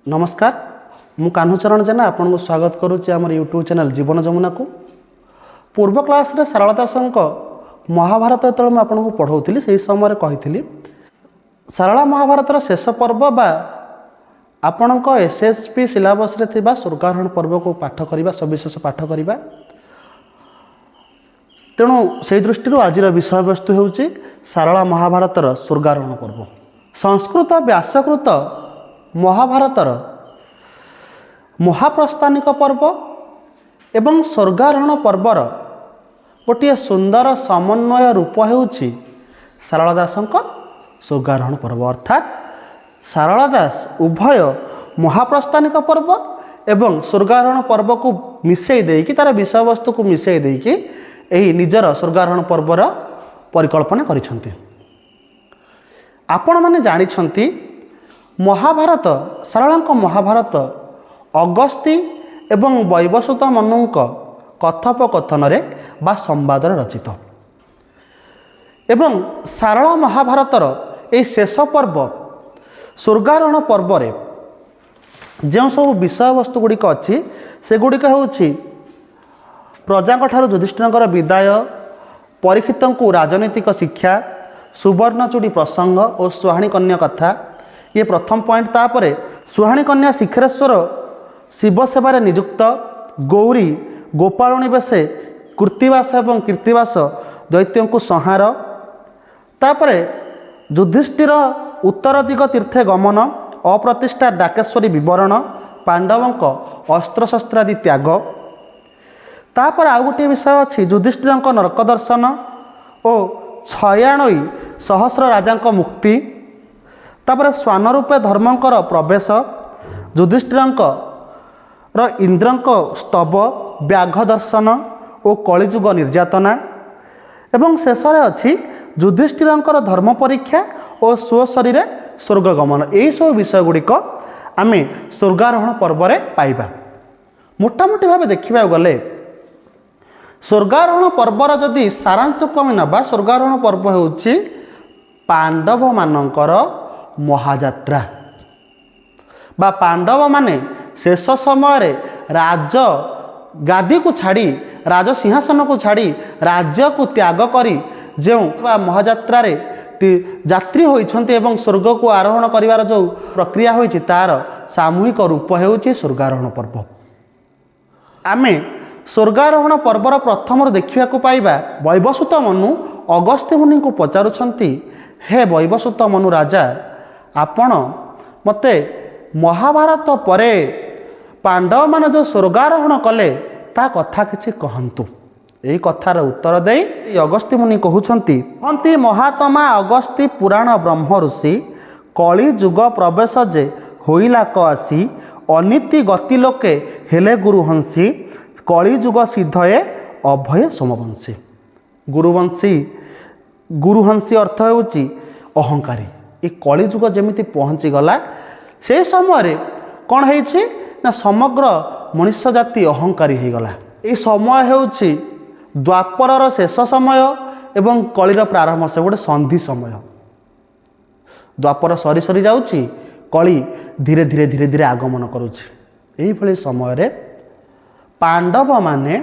ନମସ୍କାର, ମୁଁ କାହ୍ନୁଚରଣ ଜେନା ଆପଣଙ୍କୁ ସ୍ୱାଗତ କରୁଛି ଆମର ୟୁଟ୍ୟୁବ୍ ଚ୍ୟାନେଲ୍ ଜୀବନ ଯମୁନାକୁ। ପୂର୍ବ କ୍ଲାସ୍ରେ ସାରଳା ଦାସଙ୍କ ମହାଭାରତ ଯେତେବେଳେ ମୁଁ ଆପଣଙ୍କୁ ପଢ଼ାଉଥିଲି, ସେହି ସମୟରେ କହିଥିଲି ସାରଳା ମହାଭାରତର ଶେଷ ପର୍ବ ବା ଆପଣଙ୍କ ଏସ୍ ଏସ୍ ପି ସିଲାବସ୍ରେ ଥିବା ସ୍ୱର୍ଗାରୋହଣ ପର୍ବକୁ ପାଠ କରିବା, ସବିଶେଷ ପାଠ କରିବା। ତେଣୁ ସେହି ଦୃଷ୍ଟିରୁ ଆଜିର ବିଷୟବସ୍ତୁ ହେଉଛି ସାରଳା ମହାଭାରତର ସ୍ୱର୍ଗାରୋହଣ ପର୍ବ। ସଂସ୍କୃତ ବ୍ୟାସକୃତ ମହାଭାରତର ମହାପ୍ରସ୍ଥାନିକ ପର୍ବ ଏବଂ ସ୍ୱର୍ଗାରୋହଣ ପର୍ବର ଗୋଟିଏ ସୁନ୍ଦର ସମନ୍ୱୟ ରୂପ ହେଉଛି ସାରଳା ଦାସଙ୍କ ସ୍ୱର୍ଗାରୋହଣ ପର୍ବ। ଅର୍ଥାତ୍ ସାରଳା ଦାସ ଉଭୟ ମହାପ୍ରସ୍ଥାନିକ ପର୍ବ ଏବଂ ସ୍ୱର୍ଗାରୋହଣ ପର୍ବକୁ ମିଶାଇ ଦେଇକି, ତା'ର ବିଷୟବସ୍ତୁକୁ ମିଶାଇ ଦେଇକି ଏହି ନିଜର ସ୍ୱର୍ଗାରୋହଣ ପର୍ବର ପରିକଳ୍ପନା କରିଛନ୍ତି। ଆପଣମାନେ ଜାଣିଛନ୍ତି, ମହାଭାରତ, ସାରଳାଙ୍କ ମହାଭାରତ ଅଗସ୍ତି ଏବଂ ବୈବସ୍ୱତ ମନୁଙ୍କ କଥୋପକଥନରେ ବା ସମ୍ବାଦରେ ରଚିତ ଏବଂ ସାରଳା ମହାଭାରତର ଏହି ଶେଷ ପର୍ବ ସ୍ୱର୍ଗାରୋହଣ ପର୍ବରେ ଯେଉଁ ସବୁ ବିଷୟବସ୍ତୁ ଗୁଡ଼ିକ ଅଛି, ସେଗୁଡ଼ିକ ହେଉଛି ପ୍ରଜାଙ୍କ ଠାରୁ ଯୁଧିଷ୍ଠିରଙ୍କର ବିଦାୟ, ପରୀକ୍ଷିତଙ୍କୁ ରାଜନୈତିକ ଶିକ୍ଷା, ସୁବର୍ଣ୍ଣଚୂଡ଼ି ପ୍ରସଙ୍ଗ ଓ ସୁହାଣୀ କନ୍ୟା କଥା। ଇଏ ପ୍ରଥମ ପଏଣ୍ଟ। ତାପରେ ସୁହାଣୀ କନ୍ୟା ଶିଖରେଶ୍ୱର ଶିବ ସେବାରେ ନିଯୁକ୍ତ, ଗୌରୀ ଗୋପାଳୁଣୀ ବେଶେ କୃତ୍ତିବାସ ଏବଂ କୀର୍ତ୍ତିବାସ ଦୈତ୍ୟଙ୍କୁ ସଂହାର, ତାପରେ ଯୁଧିଷ୍ଠିର ଉତ୍ତର ଦିଗ ତୀର୍ଥେ ଗମନ, ଅପ୍ରତିଷ୍ଠା ଡାକେଶ୍ୱରୀ ବିବରଣ, ପାଣ୍ଡବଙ୍କ ଅସ୍ତ୍ରଶସ୍ତ୍ରାଦି ତ୍ୟାଗ। ତାପରେ ଆଉ ଗୋଟିଏ ବିଷୟ ଅଛି, ଯୁଧିଷ୍ଠିରଙ୍କ ନର୍କ ଦର୍ଶନ ଓ 96 ସହସ୍ର ରାଜାଙ୍କ ମୁକ୍ତି। ତାପରେ ଶ୍ୱାନ ରୂପେ ଧର୍ମଙ୍କର ପ୍ରବେଶ, ଯୁଧିଷ୍ଠିରଙ୍କର ଇନ୍ଦ୍ରଙ୍କ ସ୍ତବ, ବ୍ୟାଘ ଦର୍ଶନ ଓ କଳିଯୁଗ ନିର୍ଯାତନା ଏବଂ ଶେଷରେ ଅଛି ଯୁଧିଷ୍ଠିରଙ୍କର ଧର୍ମ ପରୀକ୍ଷା ଓ ସ୍ୱଶରୀରେ ସ୍ୱର୍ଗ ଗମନ। ଏହିସବୁ ବିଷୟ ଗୁଡ଼ିକ ଆମେ ସ୍ୱର୍ଗାରୋହଣ ପର୍ବରେ ପାଇବା। ମୋଟାମୋଟି ଭାବେ ଦେଖିବାକୁ ଗଲେ, ସ୍ୱର୍ଗାରୋହଣ ପର୍ବର ଯଦି ସାରାଂଶକୁ ଆମେ ନେବା, ସ୍ୱର୍ଗାରୋହଣ ପର୍ବ ହେଉଛି ପାଣ୍ଡବମାନଙ୍କର ମହାଯାତ୍ରା ବା ପାଣ୍ଡବମାନେ ଶେଷ ସମୟରେ ରାଜ ଗାଦିକୁ ଛାଡ଼ି, ରାଜସିଂହାସନକୁ ଛାଡ଼ି, ରାଜ୍ୟକୁ ତ୍ୟାଗ କରି ଯେଉଁ ବା ମହାଯାତ୍ରାରେ ଯାତ୍ରୀ ହୋଇଛନ୍ତି ଏବଂ ସ୍ୱର୍ଗକୁ ଆରୋହଣ କରିବାର ଯେଉଁ ପ୍ରକ୍ରିୟା ହୋଇଛି, ତା'ର ସାମୂହିକ ରୂପ ହେଉଛି ସ୍ୱର୍ଗାରୋହଣ ପର୍ବ। ଆମେ ସ୍ୱର୍ଗାରୋହଣ ପର୍ବର ପ୍ରଥମରୁ ଦେଖିବାକୁ ପାଇବା, ବୈବସ୍ୱତ ମନୁ ଅଗସ୍ତ୍ୟ ମୁନିଙ୍କୁ ପଚାରୁଛନ୍ତି, ହେ ବୈବସ୍ୱତ ମନୁ ରାଜା, ଆପଣ ମୋତେ ମହାଭାରତ ପରେ ପାଣ୍ଡବମାନେ ଯେଉଁ ସ୍ୱର୍ଗାରୋହଣ କଲେ ତା କଥା କିଛି କହନ୍ତୁ। ଏହି କଥାର ଉତ୍ତର ଦେଇ ଅଗସ୍ତ୍ୟ ମୁନି କହୁଛନ୍ତି, କହନ୍ତି ମହାତ୍ମା ଅଗସ୍ତି ପୁରାଣ ବ୍ରହ୍ମ ଋଷି, କଳି ଯୁଗ ପ୍ରବେଶ ଯେ ହୋଇଲାକ ଆସି, ଅନୀତି ଗତି ଲୋକେ ହେଲେ ଗୁରୁ ହଂସୀ, କଳିଯୁଗ ସିଦ୍ଧଏ ଅଭୟ ସୋମବଂଶୀ। ଗୁରୁବଂଶୀ, ଗୁରୁହଂସୀ ଅର୍ଥ ହେଉଛି ଅହଙ୍କାରୀ। ଏ କଳିଯୁଗ ଯେମିତି ପହଞ୍ଚିଗଲା, ସେ ସମୟରେ କ'ଣ ହେଇଛି ନା ସମଗ୍ର ମଣିଷ ଜାତି ଅହଙ୍କାରୀ ହେଇଗଲା। ଏହି ସମୟ ହେଉଛି ଦ୍ୱାପରର ଶେଷ ସମୟ ଏବଂ କଳିର ପ୍ରାରମ୍ଭ, ସେ ଗୋଟେ ସନ୍ଧି ସମୟ। ଦ୍ୱାପର ସରି ସରି ଯାଉଛି, କଳି ଧୀରେ ଧୀରେ ଧୀରେ ଧୀରେ ଆଗମନ କରୁଛି। ଏହିଭଳି ସମୟରେ ପାଣ୍ଡବମାନେ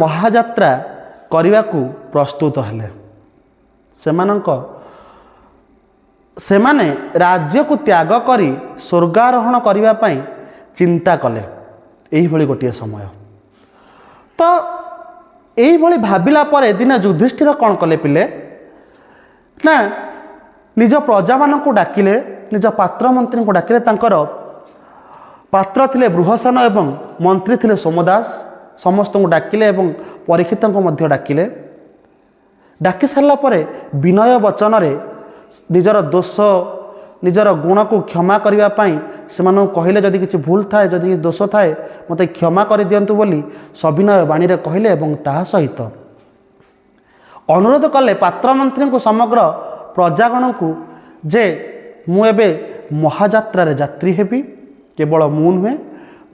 ମହାଯାତ୍ରା କରିବାକୁ ପ୍ରସ୍ତୁତ ହେଲେ। ସେମାନେ ରାଜ୍ୟକୁ ତ୍ୟାଗ କରି ସ୍ୱର୍ଗାରୋହଣ କରିବା ପାଇଁ ଚିନ୍ତା କଲେ। ଏହିଭଳି ଗୋଟିଏ ସମୟ ତ ଏଇଭଳି ଭାବିଲା ପରେ ଦିନେ ଯୁଧିଷ୍ଠିର କ'ଣ କଲେ ପିଲେ ନା ନିଜ ପ୍ରଜାମାନଙ୍କୁ ଡାକିଲେ, ନିଜ ପାତ୍ରମନ୍ତ୍ରୀଙ୍କୁ ଡାକିଲେ। ତାଙ୍କର ପାତ୍ର ଥିଲେ ବୃହସେନ ଏବଂ ମନ୍ତ୍ରୀ ଥିଲେ ସୋମଦାସ। ସମସ୍ତଙ୍କୁ ଡାକିଲେ ଏବଂ ପରୀକ୍ଷିତଙ୍କୁ ମଧ୍ୟ ଡାକିଲେ। ଡାକି ସାରିଲା ପରେ ବିନୟ ବଚନରେ ନିଜର ଦୋଷ, ନିଜର ଗୁଣକୁ କ୍ଷମା କରିବା ପାଇଁ ସେମାନଙ୍କୁ କହିଲେ। ଯଦି କିଛି ଭୁଲ ଥାଏ, ଯଦି କିଛି ଦୋଷ ଥାଏ, ମୋତେ କ୍ଷମା କରିଦିଅନ୍ତୁ ବୋଲି ସବିନୟ ବାଣୀରେ କହିଲେ ଏବଂ ତାହା ସହିତ ଅନୁରୋଧ କଲେ ପାତ୍ରମନ୍ତ୍ରୀଙ୍କୁ, ସମଗ୍ର ପ୍ରଜାଗଣଙ୍କୁ ଯେ ମୁଁ ଏବେ ମହାଯାତ୍ରାରେ ଯାତ୍ରୀ ହେବି। କେବଳ ମୁଁ ନୁହେଁ,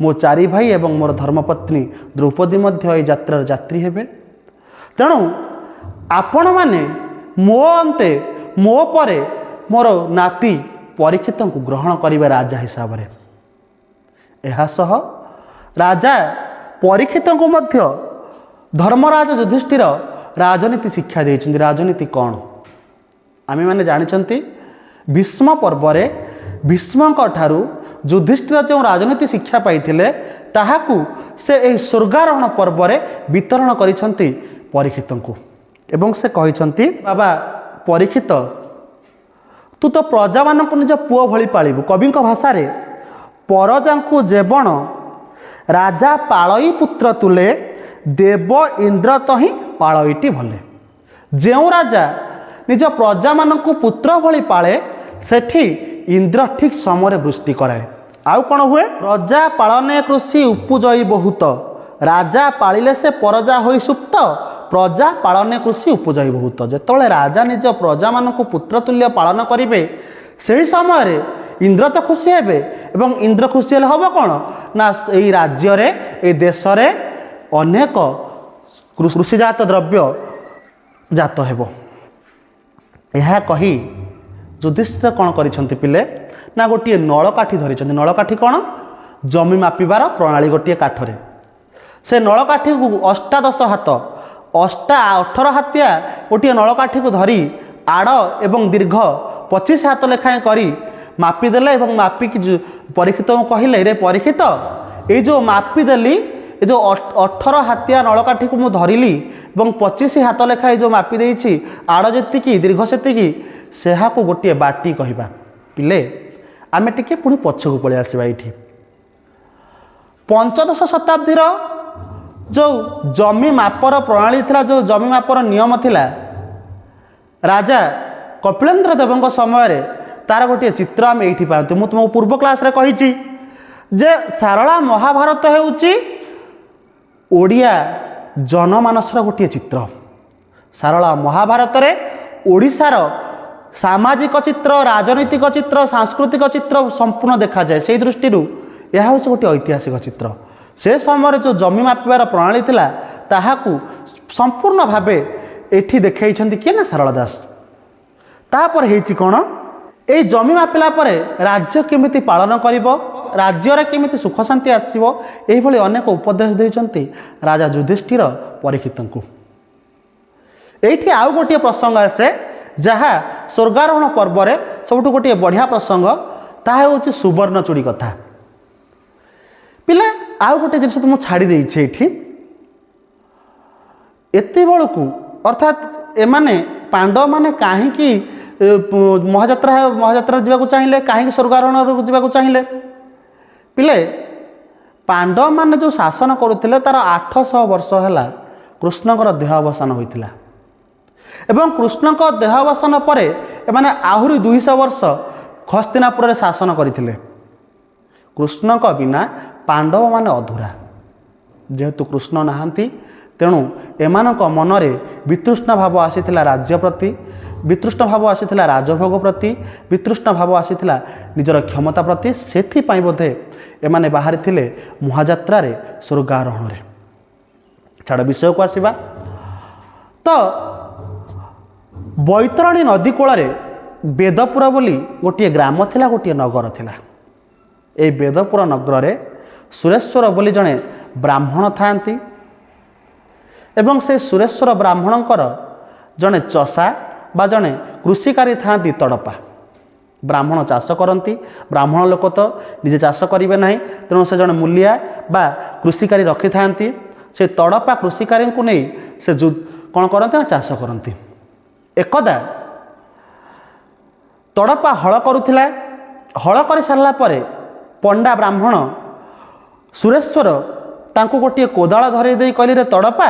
ମୋ ଚାରି ଭାଇ ଏବଂ ମୋର ଧର୍ମପତ୍ନୀ ଦ୍ରୌପଦୀ ମଧ୍ୟ ଏହି ଯାତ୍ରାର ଯାତ୍ରୀ ହେବେ। ତେଣୁ ଆପଣମାନେ ମୋ ଅନ୍ତେ, ମୋ ପରେ ମୋର ନାତି ପରୀକ୍ଷିତଙ୍କୁ ଗ୍ରହଣ କରିବେ ରାଜା ହିସାବରେ। ଏହା ସହ ରାଜା ପରୀକ୍ଷିତଙ୍କୁ ମଧ୍ୟ ଧର୍ମରାଜ ଯୁଧିଷ୍ଠିର ରାଜନୀତି ଶିକ୍ଷା ଦେଇଛନ୍ତି। ରାଜନୀତି କ'ଣ ଆମେମାନେ ଜାଣିଛନ୍ତି। ଭୀଷ୍ମ ପର୍ବରେ ଭୀଷ୍ମଙ୍କ ଠାରୁ ଯୁଧିଷ୍ଠିର ଯେଉଁ ରାଜନୀତି ଶିକ୍ଷା ପାଇଥିଲେ, ତାହାକୁ ସେ ଏହି ସ୍ୱର୍ଗାରୋହଣ ପର୍ବରେ ବିତରଣ କରିଛନ୍ତି ପରୀକ୍ଷିତଙ୍କୁ। ଏବଂ ସେ କହିଛନ୍ତି, ବାବା ପରୀକ୍ଷିତ, ତୁ ତ ପ୍ରଜାମାନଙ୍କୁ ନିଜ ପୁଅ ଭଳି ପାଳିବୁ। କବିଙ୍କ ଭାଷାରେ, ପରଜାଙ୍କୁ ଯେବଣ ରାଜା ପାଳଇ ପୁତ୍ର ତୁଲେ, ଦେବ ଇନ୍ଦ୍ର ତହିଁ ପାଳଇଟି ଭଲେ। ଯେଉଁ ରାଜା ନିଜ ପ୍ରଜାମାନଙ୍କୁ ପୁତ୍ର ଭଳି ପାଳେ, ସେଠି ଇନ୍ଦ୍ର ଠିକ୍ ସମୟରେ ବୃଷ୍ଟି କରାଏ। ଆଉ କ'ଣ ହୁଏ? ପ୍ରଜା ପାଳନେ କୃଷି ଉପୁଜଇ ବହୁତ, ରାଜା ପାଳିଲେ ସେ ପରଜା ହୋଇ ସୁପ୍ତ। ପ୍ରଜା ପାଳନେ କୃଷି ଉପୁଜଇ ବହୁତ। ଯେତେବେଳେ ରାଜା ନିଜ ପ୍ରଜାମାନଙ୍କୁ ପୁତ୍ର ତୁଲ୍ୟ ପାଳନ କରିବେ, ସେହି ସମୟରେ ଇନ୍ଦ୍ର ତ ଖୁସି ହେବେ। ଏବଂ ଇନ୍ଦ୍ର ଖୁସି ହେଲେ ହେବ କ'ଣ ନା, ଏଇ ରାଜ୍ୟରେ, ଏଇ ଦେଶରେ ଅନେକ କୃଷିଜାତ ଦ୍ରବ୍ୟ ଜାତ ହେବ। ଏହା କହି ଯୁଧିଷ୍ଠିର କ'ଣ କରିଛନ୍ତି ପିଲେ ନା, ଗୋଟିଏ ନଳକାଠି ଧରିଛନ୍ତି। ନଳକାଠି କ'ଣ? ଜମି ମାପିବାର ପ୍ରଣାଳୀ ଗୋଟିଏ କାଠରେ। ସେ ନଳକାଠିକୁ ଅଷ୍ଟାଦଶ ହାତ, ଅଷ୍ଟା 18 ହାତିଆ ଗୋଟିଏ ନଳକାଠିକୁ ଧରି ଆଡ଼ ଏବଂ ଦୀର୍ଘ 25 ହାତ ଲେଖାଏଁ କରି ମାପିଦେଲେ। ଏବଂ ମାପିକି ପରୀକ୍ଷିତଙ୍କୁ କହିଲେ, ରେ ପରୀକ୍ଷିତ, ଏଇ ଯେଉଁ ମାପିଦେଲି, ଏ ଯେଉଁ 18 ହାତିଆ ନଳକାଠିକୁ ମୁଁ ଧରିଲି ଏବଂ 25 ହାତ ଲେଖାଏଁ ଯେଉଁ ମାପି ଦେଇଛି, ଆଡ଼ ଯେତିକି ଦୀର୍ଘ ସେତିକି, ସେହାକୁ ଗୋଟିଏ ବାଟି କହିବା। ପିଲେ, ଆମେ ଟିକେ ପୁଣି ପଛକୁ ପଳେଇ ଆସିବା। ଏଇଠି ପଞ୍ଚଦଶ ଶତାବ୍ଦୀର ଯେଉଁ ଜମି ମାପର ପ୍ରଣାଳୀ ଥିଲା, ଯେଉଁ ଜମି ମାପର ନିୟମ ଥିଲା ରାଜା କପିଳେନ୍ଦ୍ର ଦେବଙ୍କ ସମୟରେ, ତାର ଗୋଟିଏ ଚିତ୍ର ଆମେ ଏଇଠି ପାଆନ୍ତୁ। ମୁଁ ତୁମକୁ ପୂର୍ବ କ୍ଲାସ୍ରେ କହିଛି ଯେ ସାରଳା ମହାଭାରତ ହେଉଛି ଓଡ଼ିଆ ଜନମାନସର ଗୋଟିଏ ଚିତ୍ର। ସାରଳା ମହାଭାରତରେ ଓଡ଼ିଶାର ସାମାଜିକ ଚିତ୍ର, ରାଜନୈତିକ ଚିତ୍ର, ସାଂସ୍କୃତିକ ଚିତ୍ର ସମ୍ପୂର୍ଣ୍ଣ ଦେଖାଯାଏ। ସେଇ ଦୃଷ୍ଟିରୁ ଏହା ହେଉଛି ଗୋଟିଏ ଐତିହାସିକ ଚିତ୍ର। ସେ ସମୟରେ ଯେଉଁ ଜମି ମାପିବାର ପ୍ରଣାଳୀ ଥିଲା, ତାହାକୁ ସମ୍ପୂର୍ଣ୍ଣ ଭାବେ ଏଠି ଦେଖାଇଛନ୍ତି କିଏ ନା ସାରଳା ଦାସ। ତାପରେ ହେଇଛି କ'ଣ? ଏଇ ଜମି ମାପିଲା ପରେ ରାଜ୍ୟ କେମିତି ପାଳନ କରିବ, ରାଜ୍ୟରେ କେମିତି ସୁଖ ଶାନ୍ତି ଆସିବ, ଏହିଭଳି ଅନେକ ଉପଦେଶ ଦେଇଛନ୍ତି ରାଜା ଯୁଧିଷ୍ଠିର ପରୀକ୍ଷିତଙ୍କୁ। ଏଇଠି ଆଉ ଗୋଟିଏ ପ୍ରସଙ୍ଗ ଆସେ, ଯାହା ସ୍ୱର୍ଗାରୋହଣ ପର୍ବରେ ସବୁଠୁ ଗୋଟିଏ ବଢ଼ିଆ ପ୍ରସଙ୍ଗ, ତାହା ହେଉଛି ସୁବର୍ଣ୍ଣ ଚୁଡ଼ି କଥା। ପିଲା, ଆଉ ଗୋଟେ ଜିନିଷ ତ ମୁଁ ଛାଡ଼ି ଦେଇଛି ଏଇଠି। ଏତେବେଳକୁ ଅର୍ଥାତ୍ ଏମାନେ ପାଣ୍ଡବମାନେ କାହିଁକି ମହାଯାତ୍ରା ଯିବାକୁ ଚାହିଁଲେ, କାହିଁକି ସ୍ୱର୍ଗାରୋହଣକୁ ଯିବାକୁ ଚାହିଁଲେ? ପିଲେ, ପାଣ୍ଡବମାନେ ଯେଉଁ ଶାସନ କରୁଥିଲେ ତାର 800 ବର୍ଷ ହେଲା କୃଷ୍ଣଙ୍କର ଦେହ ଅବସାନ ହୋଇଥିଲା, ଏବଂ କୃଷ୍ଣଙ୍କ ଦେହ ଅବସାନ ପରେ ଏମାନେ ଆହୁରି 200 ବର୍ଷ ହସ୍ତିନାପୁରରେ ଶାସନ କରିଥିଲେ। କୃଷ୍ଣଙ୍କ ବିନା ପାଣ୍ଡବମାନେ ଅଧୁରା। ଯେହେତୁ କୃଷ୍ଣ ନାହାନ୍ତି, ତେଣୁ ଏମାନଙ୍କ ମନରେ ବିତୃଷ୍ଣ ଭାବ ଆସିଥିଲା ରାଜ୍ୟ ପ୍ରତି, ବିତୃଷ୍ଣ ଭାବ ଆସିଥିଲା ରାଜଭୋଗ ପ୍ରତି, ବିତୃଷ୍ଣ ଭାବ ଆସିଥିଲା ନିଜର କ୍ଷମତା ପ୍ରତି। ସେଥିପାଇଁ ବୋଧେ ଏମାନେ ବାହାରିଥିଲେ ମହାଯାତ୍ରାରେ, ସ୍ୱର୍ଗାରୋହଣରେ। ଛାଡ଼, ବିଷୟକୁ ଆସିବା। ତ ବୈତରଣୀ ନଦୀ କୂଳରେ ବେଦପୁର ବୋଲି ଗୋଟିଏ ଗ୍ରାମ ଥିଲା, ଗୋଟିଏ ନଗର ଥିଲା। ଏଇ ବେଦପୁର ନଗରରେ ସୁରେଶ୍ୱର ବୋଲି ଜଣେ ବ୍ରାହ୍ମଣ ଥାଆନ୍ତି, ଏବଂ ସେ ସୁରେଶ୍ୱର ବ୍ରାହ୍ମଣଙ୍କର ଜଣେ ଚଷା ବା ଜଣେ କୃଷିକାରୀ ଥାଆନ୍ତି ତଡ଼ପା। ବ୍ରାହ୍ମଣ ଚାଷ କରନ୍ତି, ବ୍ରାହ୍ମଣ ଲୋକ ତ ନିଜେ ଚାଷ କରିବେ ନାହିଁ, ତେଣୁ ସେ ଜଣେ ମୂଲିଆ ବା କୃଷିକାରୀ ରଖିଥାନ୍ତି। ସେ ତଡ଼ପା କୃଷିକାରୀଙ୍କୁ ନେଇ ସେ କ'ଣ କରନ୍ତି ନା ଚାଷ କରନ୍ତି। ଏକଦା ତଡ଼ପା ହଳ କରୁଥିଲା। ହଳ କରିସାରିଲା ପରେ ପଣ୍ଡା ବ୍ରାହ୍ମଣ ସୁରେଶ୍ୱର ତାଙ୍କୁ ଗୋଟିଏ କୋଦାଳ ଧରେଇ ଦେଇ କହିଲେ, ରେ ତଡ଼ପା,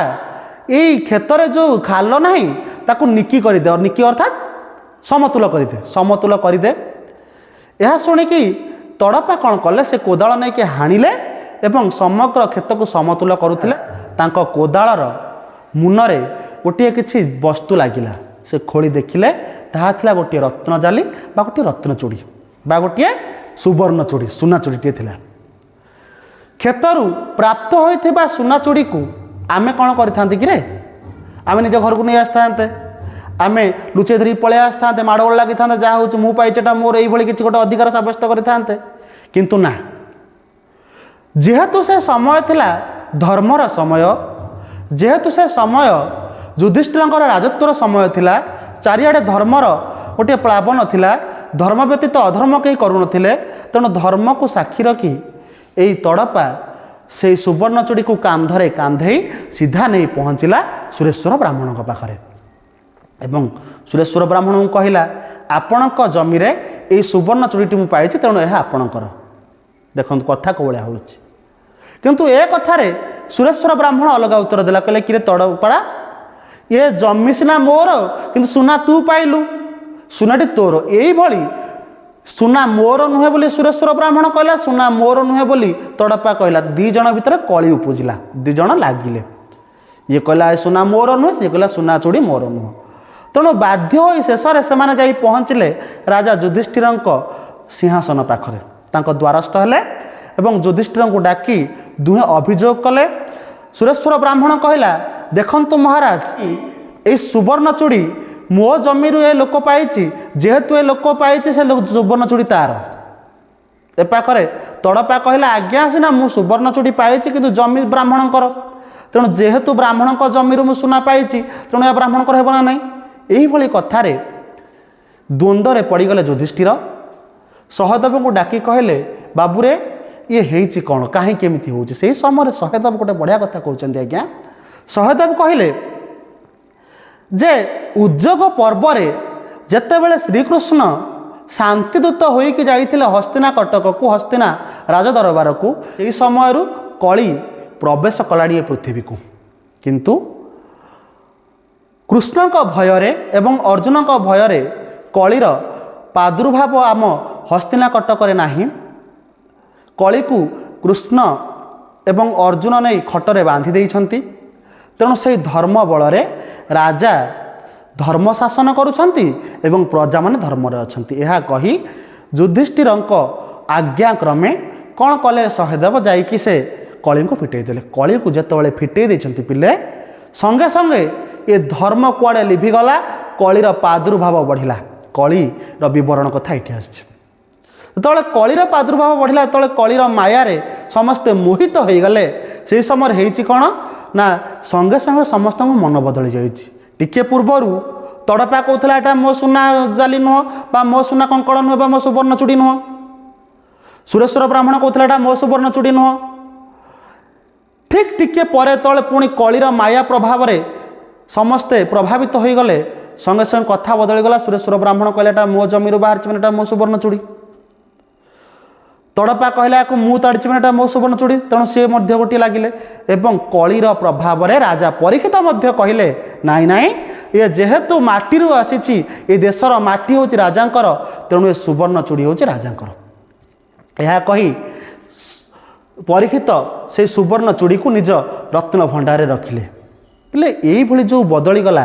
ଏଇ କ୍ଷେତରେ ଯେଉଁ ଖାଲ ନାହିଁ ତାକୁ ନିକି କରିଦେ। ନିକି ଅର୍ଥାତ୍ ସମତୁଲ କରିଦେ, ସମତୁଲ କରିଦେ। ଏହା ଶୁଣିକି ତଡ଼ପା କ'ଣ କଲେ? ସେ କୋଦାଳ ନେଇକି ହାଣିଲେ ଏବଂ ସମଗ୍ର କ୍ଷେତକୁ ସମତୁଲ କରୁଥିଲେ। ତାଙ୍କ କୋଦାଳର ମୁନରେ ଗୋଟିଏ କିଛି ବସ୍ତୁ ଲାଗିଲା। ସେ ଖୋଳି ଦେଖିଲେ ତାହା ଥିଲା ଗୋଟିଏ ରତ୍ନ ଜାଲି ବା ଗୋଟିଏ ରତ୍ନ ଚୁଡ଼ି ବା ଗୋଟିଏ ସୁବର୍ଣ୍ଣ ଚୁଡ଼ି, ସୁନା ଚୁଡ଼ିଟିଏ ଥିଲା। କ୍ଷେତରୁ ପ୍ରାପ୍ତ ହୋଇଥିବା ସୁନା ଚୁଡ଼ିକୁ ଆମେ କ'ଣ କରିଥାନ୍ତେ କିରେ? ଆମେ ନିଜ ଘରକୁ ନେଇ ଆସିଥାନ୍ତେ, ଆମେ ଲୁଚେଇ ଧରିକି ପଳେଇ ଆସିଥାନ୍ତେ, ମାଡ଼ଗୋଳ ଲାଗିଥାନ୍ତେ, ଯାହା ହେଉଛି ମୁଁ ପାଇଛି ଏଟା ମୋର, ଏଇଭଳି କିଛି ଗୋଟେ ଅଧିକାର ସାବ୍ୟସ୍ତ କରିଥାନ୍ତେ। କିନ୍ତୁ ନା, ଯେହେତୁ ସେ ସମୟ ଥିଲା ଧର୍ମର ସମୟ, ଯେହେତୁ ସେ ସମୟ ଯୁଧିଷ୍ଠିରଙ୍କର ରାଜତ୍ୱର ସମୟ ଥିଲା, ଚାରିଆଡ଼େ ଧର୍ମର ଗୋଟିଏ ପ୍ଲାବନ ଥିଲା, ଧର୍ମ ବ୍ୟତୀତ ଅଧର୍ମ କେହି କରୁନଥିଲେ। ତେଣୁ ଧର୍ମକୁ ସାକ୍ଷୀ ରଖି ଏଇ ତଡ଼ପା ସେଇ ସୁବର୍ଣ୍ଣ ଚୁଡ଼ିକୁ କାନ୍ଧରେ କାନ୍ଧେଇ ସିଧା ନେଇ ପହଞ୍ଚିଲା ସୁରେଶ୍ୱର ବ୍ରାହ୍ମଣଙ୍କ ପାଖରେ ଏବଂ ସୁରେଶ୍ୱର ବ୍ରାହ୍ମଣଙ୍କୁ କହିଲା, ଆପଣଙ୍କ ଜମିରେ ଏଇ ସୁବର୍ଣ୍ଣ ଚୁଡ଼ିଟି ମୁଁ ପାଇଛି, ତେଣୁ ଏହା ଆପଣଙ୍କର। ଦେଖନ୍ତୁ କଥା କୋଉ ଭଳିଆ ହେଉଛି। କିନ୍ତୁ ଏ କଥାରେ ସୁରେଶ୍ୱର ବ୍ରାହ୍ମଣ ଅଲଗା ଉତ୍ତର ଦେଲା। କହିଲେ, କିରେ ତଡ଼ପଡ଼ା, ଏ ଜମି ସିନା ମୋର, କିନ୍ତୁ ସୁନା ତୁ ପାଇଲୁ, ସୁନାଟି ତୋର। ଏଇଭଳି ସୁନା ମୋର ନୁହେଁ ବୋଲି ସୁରେଶ୍ୱର ବ୍ରାହ୍ମଣ କହିଲା, ସୁନା ମୋର ନୁହେଁ ବୋଲି ତଡ଼ପା କହିଲା। ଦୁଇ ଜଣ ଭିତରେ କଳି ଉପୁଜିଲା, ଦୁଇ ଜଣ ଲାଗିଲେ। ଇଏ କହିଲା ଏ ସୁନା ମୋର ନୁହେଁ, ସିଏ କହିଲା ସୁନା ଚୁଡ଼ି ମୋର ନୁହଁ। ତେଣୁ ବାଧ୍ୟ ହୋଇ ଶେଷରେ ସେମାନେ ଯାଇ ପହଞ୍ଚିଲେ ରାଜା ଯୁଧିଷ୍ଠିରଙ୍କ ସିଂହାସନ ପାଖରେ। ତାଙ୍କ ଦ୍ୱାରସ୍ଥ ହେଲେ ଏବଂ ଯୁଧିଷ୍ଠିରଙ୍କୁ ଡାକି ଦୁହେଁ ଅଭିଯୋଗ କଲେ। ସୁରେଶ୍ୱର ବ୍ରାହ୍ମଣ କହିଲା, ଦେଖନ୍ତୁ ମହାରାଜ, ଏଇ ସୁବର୍ଣ୍ଣ ଚୁଡ଼ି ମୋ ଜମିରୁ ଏ ଲୋକ ପାଇଛି, ଯେହେତୁ ଏ ଲୋକ ପାଇଛି ସେ ସୁବର୍ଣ୍ଣ ଚୁଡ଼ି ତାର। ଏ ପାଖରେ ତଡ଼ପା କହିଲା, ଆଜ୍ଞା ସିନା ମୁଁ ସୁବର୍ଣ୍ଣ ଚୁଡ଼ି ପାଇଛି, କିନ୍ତୁ ଜମି ବ୍ରାହ୍ମଣଙ୍କର, ତେଣୁ ଯେହେତୁ ବ୍ରାହ୍ମଣଙ୍କ ଜମିରୁ ମୁଁ ସୁନା ପାଇଛି, ତେଣୁ ଏହା ବ୍ରାହ୍ମଣଙ୍କର ହେବ ନା ନାହିଁ? ଏଇଭଳି କଥାରେ ଦ୍ୱନ୍ଦ୍ୱରେ ପଡ଼ିଗଲେ ଯୁଧିଷ୍ଠିର। ସହଦେବଙ୍କୁ ଡାକି କହିଲେ, ବାବୁରେ, ଇଏ ହେଇଛି କ'ଣ? କାହିଁକି ଏମିତି ହେଉଛି? ସେଇ ସମୟରେ ସହଦେବ ଗୋଟେ ବଢ଼ିଆ କଥା କହୁଛନ୍ତି ଆଜ୍ଞା। ସହଦେବ କହିଲେ ଯେ ଉଦ୍ଯୋଗ ପର୍ବରେ ଯେତେବେଳେ ଶ୍ରୀକୃଷ୍ଣ ଶାନ୍ତିଦୂତ ହୋଇକି ଯାଇଥିଲେ ହସ୍ତିନା କଟକକୁ, ହସ୍ତିନା ରାଜଦରବାରକୁ, ସେହି ସମୟରୁ କଳି ପ୍ରବେଶ କଲାଣି ଏ ପୃଥିବୀକୁ। କିନ୍ତୁ କୃଷ୍ଣଙ୍କ ଭୟରେ ଏବଂ ଅର୍ଜୁନଙ୍କ ଭୟରେ କଳିର ପ୍ରାଦୁର୍ଭାବ ଆମ ହସ୍ତିନା କଟକରେ ନାହିଁ। କଳିକୁ କୃଷ୍ଣ ଏବଂ ଅର୍ଜୁନ ନେଇ ଖଟରେ ବାନ୍ଧି ଦେଇଛନ୍ତି। ତେଣୁ ସେଇ ଧର୍ମ ବଳରେ ରାଜା ଧର୍ମ ଶାସନ କରୁଛନ୍ତି ଏବଂ ପ୍ରଜାମାନେ ଧର୍ମରେ ଅଛନ୍ତି। ଏହା କହି ଯୁଧିଷ୍ଠିରଙ୍କ ଆଜ୍ଞାକ୍ରମେ କ'ଣ କଲେ ସହଦେବ? ଯାଇକି ସେ କଳିଙ୍କୁ ଫିଟେଇ ଦେଲେ। କଳିକୁ ଯେତେବେଳେ ଫିଟେଇ ଦେଇଛନ୍ତି ପିଲେ, ସଙ୍ଗେ ସଙ୍ଗେ ଏ ଧର୍ମ କୁଆଡ଼େ ଲିଭିଗଲା, କଳିର ପ୍ରାଦୁର୍ଭାବ ବଢ଼ିଲା। କଳିର ବିବରଣ କଥା ଏଇଠି ଆସିଛି। ଯେତେବେଳେ କଳିର ପ୍ରାଦୁର୍ଭାବ ବଢ଼ିଲା, ଯେତେବେଳେ କଳିର ମାୟାରେ ସମସ୍ତେ ମୋହିତ ହୋଇଗଲେ, ସେହି ସମୟରେ ହେଇଛି କ'ଣ ନା ସଙ୍ଗେ ସଙ୍ଗେ ସମସ୍ତଙ୍କ ମନ ବଦଳି ଯାଇଛି। ଟିକିଏ ପୂର୍ବରୁ ତଡ଼ପା କହୁଥିଲା ଏଇଟା ମୋ ସୁନା ଜାଲି ନୁହଁ ବା ମୋ ସୁନା କଙ୍କଣ ନୁହଁ ବା ମୋ ସୁବର୍ଣ୍ଣ ଚୁଡ଼ି ନୁହଁ। ସୁରେଶ୍ୱର ବ୍ରାହ୍ମଣ କହୁଥିଲା ଏଇଟା ମୋ ସୁବର୍ଣ୍ଣ ଚୁଡ଼ି ନୁହଁ। ଠିକ୍ ଟିକିଏ ପରେ ତଳେ ପୁଣି କଳିର ମାୟା ପ୍ରଭାବରେ ସମସ୍ତେ ପ୍ରଭାବିତ ହୋଇଗଲେ, ସଙ୍ଗେ ସଙ୍ଗେ କଥା ବଦଳିଗଲା। ସୁରେଶ୍ୱର ବ୍ରାହ୍ମଣ କହିଲେ ଏଇଟା ମୋ ଜମିରୁ ବାହାରିଛି ମାନେ ଏଇଟା ମୋ ସୁବର୍ଣ୍ଣ ଚୁଡ଼ି। ତଡ଼ପା କହିଲା ଏହାକୁ ମୁଁ ତାଡ଼ିଛି ମାନେ ଏଇଟା ମୋ ସୁବର୍ଣ୍ଣ ଚୁଡ଼ି। ତେଣୁ ସିଏ ମଧ୍ୟ ଗୋଟିଏ ଲାଗିଲେ ଏବଂ କଳିର ପ୍ରଭାବରେ ରାଜା ପରୀକ୍ଷିତ ମଧ୍ୟ କହିଲେ, ନାଇଁ ନାଇଁ, ଇଏ ଯେହେତୁ ମାଟିରୁ ଆସିଛି, ଏ ଦେଶର ମାଟି ହେଉଛି ରାଜାଙ୍କର, ତେଣୁ ଏ ସୁବର୍ଣ୍ଣ ଚୁଡ଼ି ହେଉଛି ରାଜାଙ୍କର। ଏହା କହି ପରୀକ୍ଷିତ ସେଇ ସୁବର୍ଣ୍ଣ ଚୁଡ଼ିକୁ ନିଜ ରତ୍ନ ଭଣ୍ଡାରରେ ରଖିଲେ। ହେଲେ ଏଇଭଳି ଯେଉଁ ବଦଳିଗଲା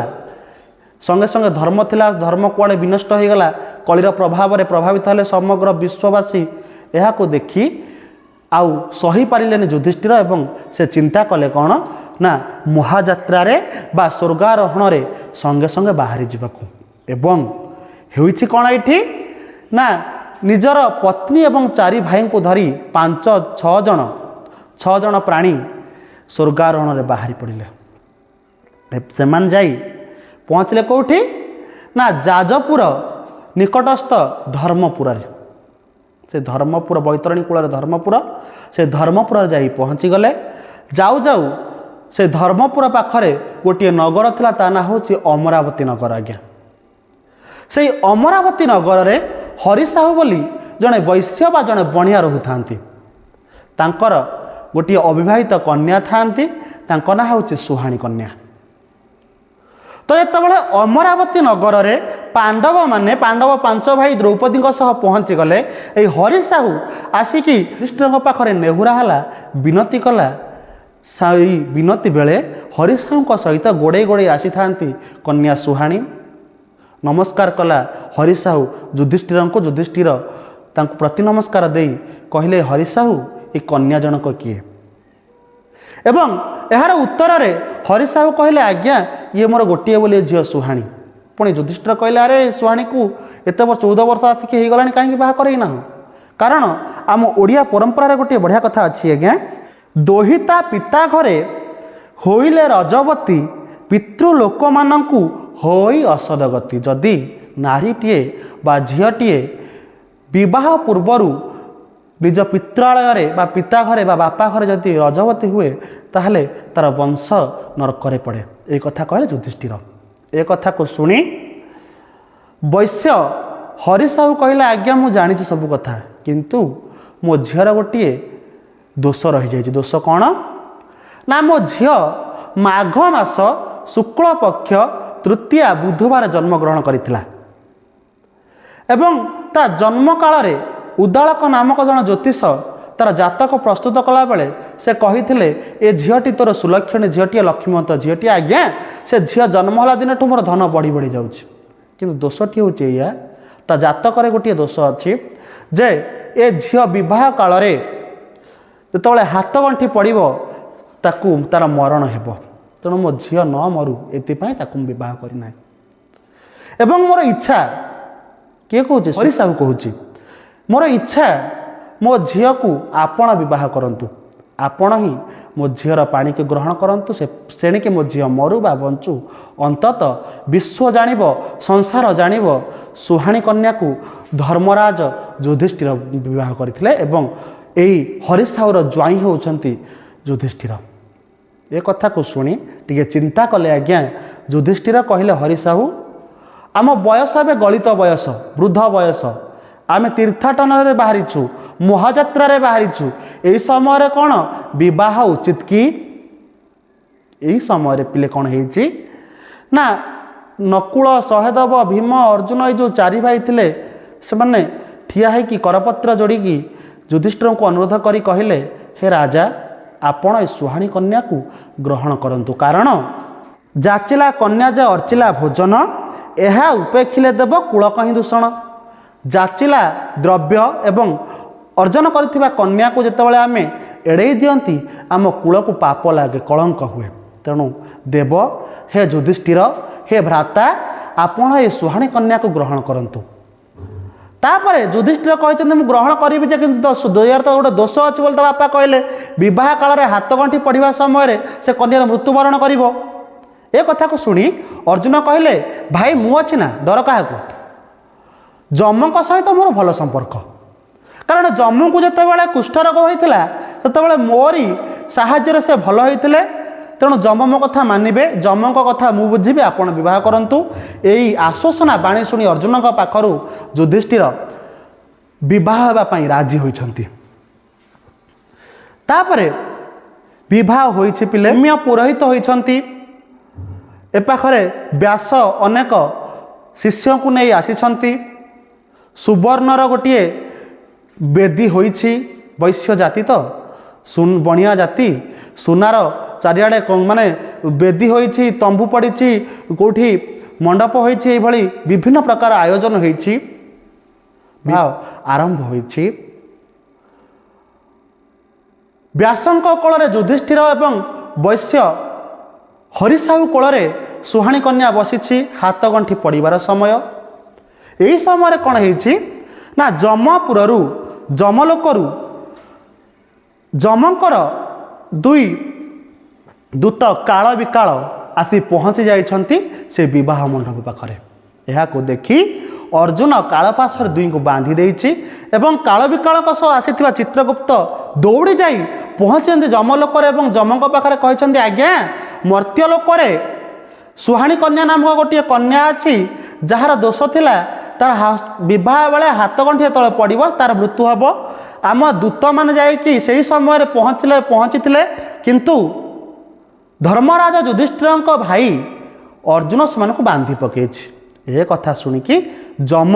ସଙ୍ଗେ ସଙ୍ଗେ, ଧର୍ମ ଥିଲା, ଧର୍ମ କୁଆଡ଼େ ବିନଷ୍ଟ ହୋଇଗଲା, କଳିର ପ୍ରଭାବରେ ପ୍ରଭାବିତ ହେଲେ ସମଗ୍ର ବିଶ୍ୱବାସୀ। ଏହାକୁ ଦେଖି ଆଉ ସହିପାରିଲେନି ଯୁଧିଷ୍ଠିର ଏବଂ ସେ ଚିନ୍ତା କଲେ କ'ଣ ନା ମହାଯାତ୍ରାରେ ବା ସ୍ୱର୍ଗାରୋହଣରେ ସଙ୍ଗେ ସଙ୍ଗେ ବାହାରି ଯିବାକୁ। ଏବଂ ହେଉଛି କ'ଣ ଏଇଠି ନା ନିଜର ପତ୍ନୀ ଏବଂ ଚାରି ଭାଇଙ୍କୁ ଧରି 5 6 ଜଣ, 6 ଜଣ ପ୍ରାଣୀ ସ୍ୱର୍ଗାରୋହଣରେ ବାହାରି ପଡ଼ିଲେ। ସେମାନେ ଯାଇ ପହଞ୍ଚିଲେ କେଉଁଠି ନା ଯାଜପୁର ନିକଟସ୍ଥ ଧର୍ମପୁରରେ। ସେ ଧର୍ମପୁର, ବୈତରଣୀ କୂଳରେ ଧର୍ମପୁର, ସେ ଧର୍ମପୁରରେ ଯାଇ ପହଞ୍ଚିଗଲେ। ଯାଉ ଯାଉ ସେ ଧର୍ମପୁର ପାଖରେ ଗୋଟିଏ ନଗର ଥିଲା, ତା ନାଁ ହେଉଛି ଅମରାବତୀ ନଗର ଆଜ୍ଞା। ସେଇ ଅମରାବତୀ ନଗରରେ ହରିସାହୁ ବୋଲି ଜଣେ ବୈଶ୍ୟ ବା ଜଣେ ବଣିଆ ରହୁଥାନ୍ତି। ତାଙ୍କର ଗୋଟିଏ ଅବିବାହିତ କନ୍ୟା ଥାନ୍ତି, ତାଙ୍କ ନାଁ ହେଉଛି ସୁହାଣୀ କନ୍ୟା। ତ ଯେତେବେଳେ ଅମରାବତୀ ନଗରରେ ପାଣ୍ଡବମାନେ, ପାଣ୍ଡବ ପାଞ୍ଚ ଭାଇ ଦ୍ରୌପଦୀଙ୍କ ସହ ପହଞ୍ଚିଗଲେ, ଏଇ ହରିସାହୁ ଆସିକି ଯୁଧିଷ୍ଠିରଙ୍କ ପାଖରେ ନେହୁରା ହେଲା, ବିନତି କଲା। ସେଇ ବିନତି ବେଳେ ହରିସାହୁଙ୍କ ସହିତ ଗୋଡ଼େଇ ଗୋଡ଼େଇ ଆସିଥାନ୍ତି କନ୍ୟା ସୁହାଣୀ। ନମସ୍କାର କଲା ହରିସାହୁ ଯୁଧିଷ୍ଠିରଙ୍କୁ। ଯୁଧିଷ୍ଠିର ତାଙ୍କୁ ପ୍ରତି ନମସ୍କାର ଦେଇ କହିଲେ, ହରିସାହୁ, ଏ କନ୍ୟା ଜଣକ କିଏ? ଏବଂ ଏହାର ଉତ୍ତରରେ ହରିସାହୁ କହିଲେ, ଆଜ୍ଞା, ଇଏ ମୋର ଗୋଟିଏ ବୋଲି ଝିଅ ସୁହାଣୀ। ପୁଣି ଯୁଧିଷ୍ଠିର କହିଲେ, ଆରେ, ସୁହାଣୀକୁ ଏତେ ବର୍ଷ, 14 ବର୍ଷ ଆସିକି ହେଇଗଲାଣି, କାହିଁକି ବାହା କରେଇ ନାହୁଁ? କାରଣ ଆମ ଓଡ଼ିଆ ପରମ୍ପରାରେ ଗୋଟିଏ ବଢ଼ିଆ କଥା ଅଛି ଆଜ୍ଞା। ଦୋହିତା ପିତା ଘରେ ହୋଇଲେ ରଜବତୀ, ପିତୃ ଲୋକମାନଙ୍କୁ ହୋଇ ଅସଦଗତି। ଯଦି ନାରୀଟିଏ ବା ଝିଅଟିଏ ବିବାହ ପୂର୍ବରୁ ନିଜ ପିତ୍ରାଳୟରେ ବା ପିତା ଘରେ ବା ବାପା ଘରେ ଯଦି ରଜବତୀ ହୁଏ, ତାହେଲେ ତାର ବଂଶ ନର୍କରେ ପଡ଼େ। ଏ କଥା କହିଲେ ଯୁଧିଷ୍ଠିର। ଏ କଥାକୁ ଶୁଣି ବୈଶ୍ୟ ହରିସାହୁ କହିଲେ, ଆଜ୍ଞା ମୁଁ ଜାଣିଛି ସବୁ କଥା, କିନ୍ତୁ ମୋ ଝିଅର ଗୋଟିଏ ଦୋଷ ରହିଯାଇଛି। ଦୋଷ କ'ଣ ନା, ମୋ ଝିଅ ମାଘ ମାସ ଶୁକ୍ଳ ପକ୍ଷ ତୃତୀୟା ବୁଧବାର ଜନ୍ମଗ୍ରହଣ କରିଥିଲା ଏବଂ ତା ଜନ୍ମ କାଳରେ ଉଦାଳକ ନାମକ ଜଣେ ଜ୍ୟୋତିଷ ତାର ଜାତକ ପ୍ରସ୍ତୁତ କଲାବେଳେ ସେ କହିଥିଲେ, ଏ ଝିଅଟି ତୋର ସୁଲକ୍ଷଣୀ ଝିଅଟିଏ, ଲକ୍ଷ୍ମୀବନ୍ତ ଝିଅଟିଏ। ଆଜ୍ଞା, ସେ ଝିଅ ଜନ୍ମ ହେଲା ଦିନଠୁ ମୋର ଧନ ବଢ଼ି ବଢ଼ି ଯାଉଛି, କିନ୍ତୁ ଦୋଷଟି ହେଉଛି ଏଇଆ, ତା ଜାତକରେ ଗୋଟିଏ ଦୋଷ ଅଛି ଯେ ଏ ଝିଅ ବିବାହ କାଳରେ ଯେତେବେଳେ ହାତ ଗଣ୍ଠି ପଡ଼ିବ, ତାକୁ ତାର ମରଣ ହେବ। ତେଣୁ ମୋ ଝିଅ ନ ମରୁ ଏଥିପାଇଁ ତାକୁ ମୁଁ ବିବାହ କରିନାହିଁ ଏବଂ ମୋର ଇଚ୍ଛା, କିଏ କହୁଛି? ହରିସାହୁ କହୁଛି, ମୋର ଇଚ୍ଛା ମୋ ଝିଅକୁ ଆପଣ ବିବାହ କରନ୍ତୁ, ଆପଣ ହିଁ ମୋ ଝିଅର ପାଣିକୁ ଗ୍ରହଣ କରନ୍ତୁ। ସେ ସେଣିକି ମୋ ଝିଅ ମରୁ ବା ବଞ୍ଚୁ, ଅନ୍ତତଃ ବିଶ୍ୱ ଜାଣିବ, ସଂସାର ଜାଣିବ ସୁହାଣୀ କନ୍ୟାକୁ ଧର୍ମରାଜ ଯୁଧିଷ୍ଠିର ବିବାହ କରିଥିଲେ ଏବଂ ଏଇ ହରିସାହୁର ଜ୍ୱାଇଁ ହେଉଛନ୍ତି ଯୁଧିଷ୍ଠିର। ଏ କଥାକୁ ଶୁଣି ଟିକେ ଚିନ୍ତା କଲେ ଆଜ୍ଞା। ଯୁଧିଷ୍ଠିର କହିଲେ, ହରିସାହୁ, ଆମ ବୟସ ଏବେ ଗଳିତ ବୟସ, ବୃଦ୍ଧ ବୟସ, ଆମେ ତୀର୍ଥାଟନରେ ବାହାରିଛୁ, ମହାଯାତ୍ରାରେ ବାହାରିଛୁ। ଏହି ସମୟରେ କ'ଣ ବିବାହ ଉଚିତ କି? ଏହି ସମୟରେ ପିଲେ କ'ଣ ହେଇଛି ନା, ନକୁଳ, ସହଦେବ, ଭୀମ, ଅର୍ଜୁନ ଏଇ ଯେଉଁ ଚାରି ଭାଇ ଥିଲେ, ସେମାନେ ଠିଆ ହେଇକି କରପତ୍ର ଯୋଡ଼ିକି ଯୁଧିଷ୍ଠିରଙ୍କୁ ଅନୁରୋଧ କରି କହିଲେ, ହେ ରାଜା, ଆପଣ ଏ ସୁହାଣୀ କନ୍ୟାକୁ ଗ୍ରହଣ କରନ୍ତୁ। କାରଣ ଯାଚିଲା କନ୍ୟା ଯେ ଅର୍ଚିଲା ଭୋଜନ, ଏହା ଉପେକ୍ଷିଲେ ଦେବ କୂଳ କହିଁ ଦୂଷଣ। ଯାଚିଲା ଦ୍ରବ୍ୟ ଏବଂ ଅର୍ଜନ କରିଥିବା କନ୍ୟାକୁ ଯେତେବେଳେ ଆମେ ଏଡ଼େଇ ଦିଅନ୍ତି, ଆମ କୂଳକୁ ପାପ ଲାଗେ, କଳଙ୍କ ହୁଏ। ତେଣୁ ଦେବ, ହେ ଯୁଧିଷ୍ଠିର, ହେ ଭ୍ରାତା, ଆପଣ ଏ ସୁହାଣୀ କନ୍ୟାକୁ ଗ୍ରହଣ କରନ୍ତୁ। ତାପରେ ଯୁଧିଷ୍ଠିର କହିଛନ୍ତି, ମୁଁ ଗ୍ରହଣ କରିବି ଯେ, କିନ୍ତୁ ଦୁଇଆର ତ ଗୋଟେ ଦୋଷ ଅଛି ବୋଲି ତା ବାପା କହିଲେ, ବିବାହ କାଳରେ ହାତଗଣ୍ଠି ପଢ଼ିବା ସମୟରେ ସେ କନ୍ୟାର ମୃତ୍ୟୁବରଣ କରିବ। ଏ କଥାକୁ ଶୁଣି ଅର୍ଜୁନ କହିଲେ, ଭାଇ ମୁଁ ଅଛି ନା, ଡର କାହାକୁ? ଯମଙ୍କ ସହିତ ମୋର ଭଲ ସମ୍ପର୍କ, କାରଣ ଯମଙ୍କୁ ଯେତେବେଳେ କୁଷ୍ଠରୋଗ ହୋଇଥିଲା, ସେତେବେଳେ ମୋରି ସାହାଯ୍ୟରେ ସେ ଭଲ ହୋଇଥିଲେ। ତେଣୁ ଯମ ମୋ କଥା ମାନିବେ, ଯମଙ୍କ କଥା ମୁଁ ବୁଝିବି, ଆପଣ ବିବାହ କରନ୍ତୁ। ଏଇ ଆଶ୍ୱାସନା ବାଣୀ ଶୁଣି ଅର୍ଜୁନଙ୍କ ପାଖରୁ ଯୁଧିଷ୍ଠିର ବିବାହ ହେବା ପାଇଁ ରାଜି ହୋଇଛନ୍ତି। ତାପରେ ବିବାହ ହୋଇଛି ପିଲେ, ପୁରୋହିତ ହୋଇଛନ୍ତି। ଏ ପାଖରେ ବ୍ୟାସ ଅନେକ ଶିଷ୍ୟଙ୍କୁ ନେଇ ଆସିଛନ୍ତି। ସୁବର୍ଣ୍ଣର ଗୋଟିଏ ବେଦୀ ହୋଇଛି। ବୈଶ୍ୟ ଜାତି ତ, ବଣିଆ ଜାତି, ସୁନାର ଚାରିଆଡ଼େ ମାନେ ବେଦୀ ହୋଇଛି, ତମ୍ବୁ ପଡ଼ିଛି, କେଉଁଠି ମଣ୍ଡପ ହୋଇଛି, ଏଇଭଳି ବିଭିନ୍ନ ପ୍ରକାର ଆୟୋଜନ ହୋଇଛି। ବିବାହ ଆରମ୍ଭ ହୋଇଛି। ବ୍ୟାସଙ୍କ କୋଳରେ ଯୁଧିଷ୍ଠିର ଏବଂ ବୈଶ୍ୟ ହରିସାହୁ କୋଳରେ ସୁହାଣୀ କନ୍ୟା ବସିଛି। ହାତ ଗଣ୍ଠି ପଡ଼ିବାର ସମୟ। ଏହି ସମୟରେ କ'ଣ ହେଇଛି ନା, ଯମପୁରରୁ, ଯମଲୋକରୁ ଯମଙ୍କର ଦୁଇ ଦୂତ କାଳ ବିକାଳ ଆସି ପହଞ୍ଚି ଯାଇଛନ୍ତି ସେ ବିବାହ ମଣ୍ଡପ ପାଖରେ। ଏହାକୁ ଦେଖି ଅର୍ଜୁନ କାଳପାଶରେ ଦୁଇଙ୍କୁ ବାନ୍ଧି ଦେଇଛି ଏବଂ କାଳ ବିକାଳଙ୍କ ସହ ଆସିଥିବା ଚିତ୍ରଗୁପ୍ତ ଦୌଡ଼ି ଯାଇ ପହଞ୍ଚିଛନ୍ତି ଯମଲୋକରେ ଏବଂ ଯମଙ୍କ ପାଖରେ କହିଛନ୍ତି, ଆଜ୍ଞା, ମର୍ତ୍ତ୍ୟ ଲୋକରେ ସୁହାଣୀ କନ୍ୟା ନାମକ ଗୋଟିଏ କନ୍ୟା ଅଛି, ଯାହାର ଦୋଷ ଥିଲା ତାର ବିବାହ ବେଳେ ହାତଗଣ୍ଠି ଯେତେବେଳେ ପଡ଼ିବ ତାର ମୃତ୍ୟୁ ହେବ। ଆମ ଦୂତମାନେ ଯାଇକି ସେହି ସମୟରେ ପହଞ୍ଚିଥିଲେ, କିନ୍ତୁ ଧର୍ମରାଜ ଯୁଧିଷ୍ଠିରଙ୍କ ଭାଇ ଅର୍ଜୁନ ସେମାନଙ୍କୁ ବାନ୍ଧି ପକାଇଛି। ଏ କଥା ଶୁଣିକି ଯମ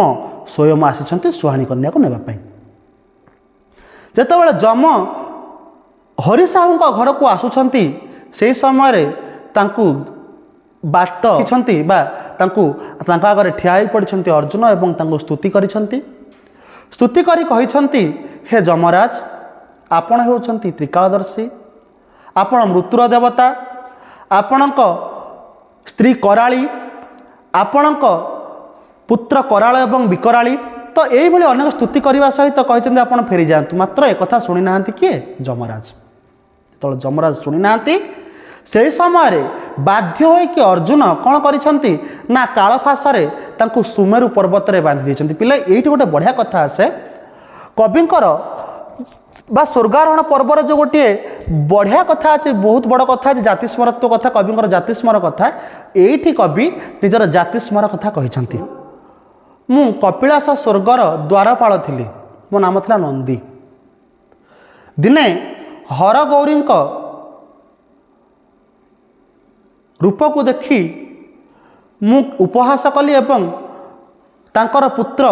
ସ୍ୱୟଂ ଆସିଛନ୍ତି ସୁହାଣୀ କନ୍ୟାକୁ ନେବା ପାଇଁ। ଯେତେବେଳେ ଯମ ହରିସାହୁଙ୍କ ଘରକୁ ଆସୁଛନ୍ତି, ସେହି ସମୟରେ ତାଙ୍କୁ ବାଟ ଛନ୍ତି ବା ତାଙ୍କୁ ତାଙ୍କ ଆଗରେ ଠିଆ ହୋଇ ପଡ଼ିଛନ୍ତି ଅର୍ଜୁନ ଏବଂ ତାଙ୍କୁ ସ୍ତୁତି କରିଛନ୍ତି। ସ୍ତୁତି କରି କହିଛନ୍ତି, ହେ ଯମରାଜ, ଆପଣ ହେଉଛନ୍ତି ତ୍ରିକାଳଦର୍ଶୀ, ଆପଣ ମୃତ୍ୟୁର ଦେବତା, ଆପଣଙ୍କ ସ୍ତ୍ରୀ କରାଳୀ, ଆପଣଙ୍କ ପୁତ୍ର କରାଳ ଏବଂ ବିକରାଳୀ, ତ ଏଇଭଳି ଅନେକ ସ୍ତୁତି କରିବା ସହିତ କହିଛନ୍ତି ଆପଣ ଫେରିଯାଆନ୍ତୁ। ମାତ୍ର ଏକଥା ଶୁଣିନାହାନ୍ତି କିଏ? ଯମରାଜ। ଯେତେବେଳେ ଯମରାଜ ଶୁଣିନାହାନ୍ତି, ସେହି ସମୟରେ ବାଧ୍ୟ ହୋଇକି ଅର୍ଜୁନ କ'ଣ କରିଛନ୍ତି ନା କାଳଫାସରେ ତାଙ୍କୁ ସୁମେରୁ ପର୍ବତରେ ବାନ୍ଧି ଦେଇଛନ୍ତି। ପିଲା, ଏଇଠି ଗୋଟେ ବଢ଼ିଆ କଥା ଆସେ। କବିଙ୍କର ବା ସ୍ୱର୍ଗାରୋହଣ ପର୍ବର ଯେଉଁ ଗୋଟିଏ ବଢ଼ିଆ କଥା ଅଛି, ବହୁତ ବଡ଼ କଥା ଅଛି, ଜାତିସ୍ମରତ୍ୱ କଥା, କବିଙ୍କର ଜାତିସ୍ମର କଥା। ଏଇଠି କବି ନିଜର ଜାତିସ୍ମର କଥା କହିଛନ୍ତି। ମୁଁ କପିଳାସ ସ୍ୱର୍ଗର ଦ୍ୱାରପାଳ ଥିଲି, ମୋ ନାମ ଥିଲା ନନ୍ଦୀ। ଦିନେ ହରଗୌରୀଙ୍କ ରୂପକୁ ଦେଖି ମୁଁ ଉପହାସ କଲି ଏବଂ ତାଙ୍କର ପୁତ୍ର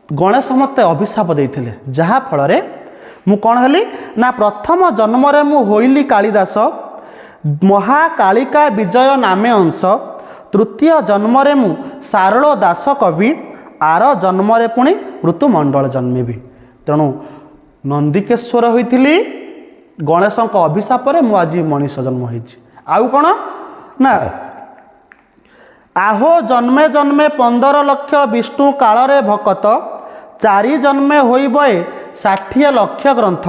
ଗଣେଶ ମୋତେ ଅଭିଶାପ ଦେଇଥିଲେ, ଯାହାଫଳରେ ମୁଁ କ'ଣ ହେଲି ନା ପ୍ରଥମ ଜନ୍ମରେ ମୁଁ ହୋଇଲି କାଳିଦାସ, ମହାକାଳିକା ବିଜୟ ନାମେ ଅଂଶ। ତୃତୀୟ ଜନ୍ମରେ ମୁଁ ସାରଳ ଦାସ କବି, ଆର ଜନ୍ମରେ ପୁଣି ଋତୁମଣ୍ଡଳ ଜନ୍ମିବି। ତେଣୁ ନନ୍ଦିକେଶ୍ୱର ହୋଇଥିଲି, ଗଣେଶଙ୍କ ଅଭିଶାପରେ ମୁଁ ଆଜି ମଣିଷ ଜନ୍ମ ହୋଇଛି। ଆଉ କ'ଣ ନା ଆହୋ ଜନ୍ମେ ଜନ୍ମେ 15 ଲକ୍ଷ ବିଷ୍ଣୁ କାଳରେ ଭକତ, 4 ଜନ୍ମେ ହୋଇବ 60 ଲକ୍ଷ ଗ୍ରନ୍ଥ,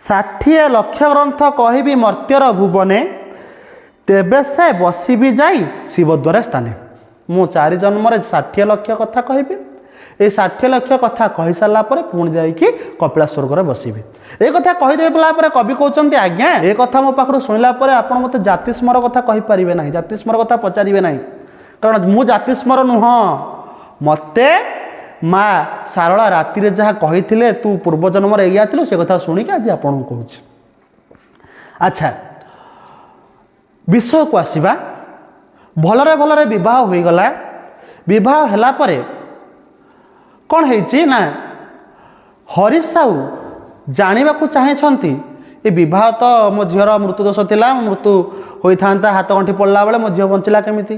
60 ଲକ୍ଷ ଗ୍ରନ୍ଥ କହିବି ମର୍ତ୍ତ୍ୟର ଭୁବନେ, ତେବେ ସେ ବସିବି ଯାଇ ଶିବଦ୍ୱାରା ସ୍ଥାନେ। ମୁଁ 4 ଜନ୍ମରେ 60 ଲକ୍ଷ କଥା କହିବି, ଏଇ 60 ଲକ୍ଷ କଥା କହିସାରିଲା ପରେ ପୁଣି ଯାଇକି କପିଳାସ ସ୍ୱର୍ଗରେ ବସିବି। ଏ କଥା କହିଦେଲା ପରେ କବି କହୁଛନ୍ତି, ଆଜ୍ଞା ଏ କଥା ମୋ ପାଖରୁ ଶୁଣିଲା ପରେ ଆପଣ ମୋତେ ଜାତିସ୍ମର କଥା କହିପାରିବେ ନାହିଁ, ଜାତିସ୍ମର କଥା ପଚାରିବେ ନାହିଁ, କାରଣ ମୁଁ ଜାତିସ୍ମର ନୁହଁ। ମୋତେ ମା ସାରଳା ରାତିରେ ଯାହା କହିଥିଲେ, ତୁ ପୂର୍ବଜନ୍ମରେ ଏଇଆ ଥିଲୁ, ସେ କଥା ଶୁଣିକି ଆଜି ଆପଣଙ୍କୁ କହୁଛି। ଆଚ୍ଛା, ବିଷୟକୁ ଆସିବା। ଭଲରେ ଭଲରେ ବିବାହ ହୋଇଗଲା। ବିବାହ ହେଲା ପରେ କ'ଣ ହେଇଛି ନା ହରି ସାହୁ ଜାଣିବାକୁ ଚାହିଁଛନ୍ତି, ଏ ବିବାହ ତ ମୋ ଝିଅର ମୃତ୍ୟୁଦୋଷ ଥିଲା, ମୃତ୍ୟୁ ହୋଇଥାନ୍ତା, ହାତ ଗଣ୍ଠି ପଡ଼ିଲା ବେଳେ ମୋ ଝିଅ ବଞ୍ଚିଲା କେମିତି?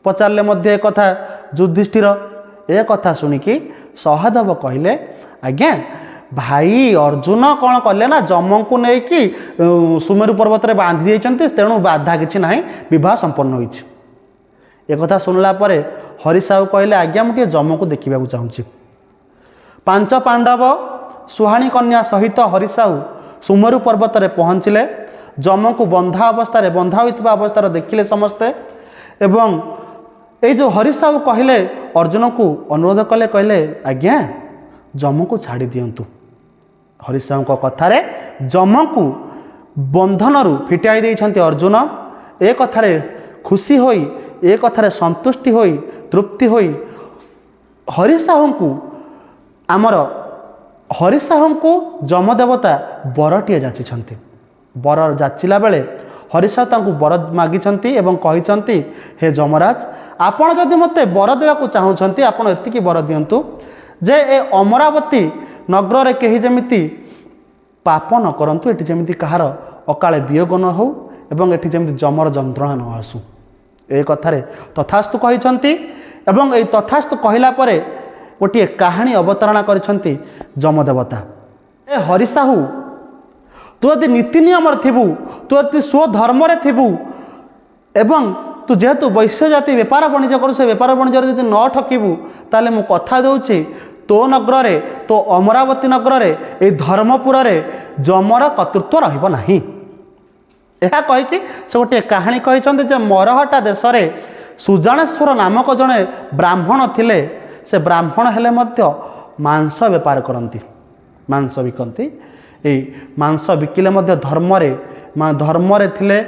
ପଚାରିଲେ ମଧ୍ୟ ଏକଥା ଯୁଧିଷ୍ଠିର। ଏ କଥା ଶୁଣିକି ସହଦେବ କହିଲେ, ଆଜ୍ଞା ଭାଇ ଅର୍ଜୁନ କ'ଣ କଲେ ନା ଯମଙ୍କୁ ନେଇକି ସୁମେରୁ ପର୍ବତରେ ବାନ୍ଧି ଦେଇଛନ୍ତି, ତେଣୁ ବାଧା କିଛି ନାହିଁ, ବିବାହ ସମ୍ପନ୍ନ ହୋଇଛି। ଏକଥା ଶୁଣିଲା ପରେ ହରି ସାହୁ କହିଲେ, ଆଜ୍ଞା ମୁଁ ଟିକେ ଯମକୁ ଦେଖିବାକୁ ଚାହୁଁଛି। 5 ପାଣ୍ଡବ ସୁହାଣୀ କନ୍ୟା ସହିତ ହରି ସାହୁ ସୁମେରୁ ପର୍ବତରେ ପହଞ୍ଚିଲେ। ଯମକୁ ବନ୍ଧା ଅବସ୍ଥାରେ, ବନ୍ଧା ହୋଇଥିବା ଅବସ୍ଥାରେ ଦେଖିଲେ ସମସ୍ତେ। ଏବଂ ଏଇ ଯେଉଁ ହରି ସାହୁ କହିଲେ, ଅର୍ଜୁନକୁ ଅନୁରୋଧ କଲେ, କହିଲେ ଆଜ୍ଞା ଯମକୁ ଛାଡ଼ି ଦିଅନ୍ତୁ। ହରି ସାହୁଙ୍କ କଥାରେ ଯମକୁ ବନ୍ଧନରୁ ଫିଟାଇ ଦେଇଛନ୍ତି ଅର୍ଜୁନ। ଏ କଥାରେ ଖୁସି ହୋଇ, ଏ କଥାରେ ସନ୍ତୁଷ୍ଟି ହୋଇ, ତୃପ୍ତି ହୋଇ ହରି ସାହୁଙ୍କୁ, ଆମର ହରି ସାହୁଙ୍କୁ ଯମଦେବତା ବରଟିଏ ଯାଚିଛନ୍ତି। ବର ଯାଚିଲା ବେଳେ ହରି ସାହୁ ତାଙ୍କୁ ବର ମାଗିଛନ୍ତି ଏବଂ କହିଛନ୍ତି, ହେ ଯମରାଜ, ଆପଣ ଯଦି ମୋତେ ବର ଦେବାକୁ ଚାହୁଁଛନ୍ତି, ଆପଣ ଏତିକି ବର ଦିଅନ୍ତୁ ଯେ ଏ ଅମରାବତୀ ନଗରରେ କେହି ଯେମିତି ପାପ ନ କରନ୍ତୁ, ଏଠି ଯେମିତି କାହାର ଅକାଳେ ବିୟୋଗ ନ ହେଉ ଏବଂ ଏଠି ଯେମିତି ଯମର ଯନ୍ତ୍ରଣା ନ ଆସୁ। ଏ କଥାରେ ତଥାସ୍ତୁ କହିଛନ୍ତି ଏବଂ ଏଇ ତଥାସ୍ତୁ କହିଲା ପରେ ଗୋଟିଏ କାହାଣୀ ଅବତାରଣା କରିଛନ୍ତି ଯମଦେବତା। ଏ ହରି ସାହୁ, ତୁ ଯଦି ନୀତି ନିୟମରେ ଥିବୁ, ତୁ ଯଦି ସ୍ୱଧର୍ମରେ ଥିବୁ ଏବଂ ତୁ ଯେହେତୁ ବୈଶ୍ୟ ଜାତି ବେପାର ବାଣିଜ୍ୟ କରୁ, ସେ ବେପାର ବାଣିଜ୍ୟରେ ଯଦି ନ ଠକିବୁ, ତାହେଲେ ମୁଁ କଥା ଦେଉଛି ତୋ ନଗରରେ, ତୋ ଅମରାବତୀ ନଗରରେ, ଏଇ ଧର୍ମପୁରରେ ଯମର କର୍ତ୍ତୃତ୍ୱ ରହିବ ନାହିଁ। ଏହା କହିକି ସେ ଗୋଟିଏ କାହାଣୀ କହିଛନ୍ତି ଯେ ମରହଟା ଦେଶରେ ସୁଜାଣେଶ୍ୱର ନାମକ ଜଣେ ବ୍ରାହ୍ମଣ ଥିଲେ। ସେ ବ୍ରାହ୍ମଣ ହେଲେ ମଧ୍ୟ ମାଂସ ବେପାର କରନ୍ତି, ମାଂସ ବିକନ୍ତି। ଏଇ ମାଂସ ବିକିଲେ ମଧ୍ୟ ଧର୍ମରେ ଥିଲେ।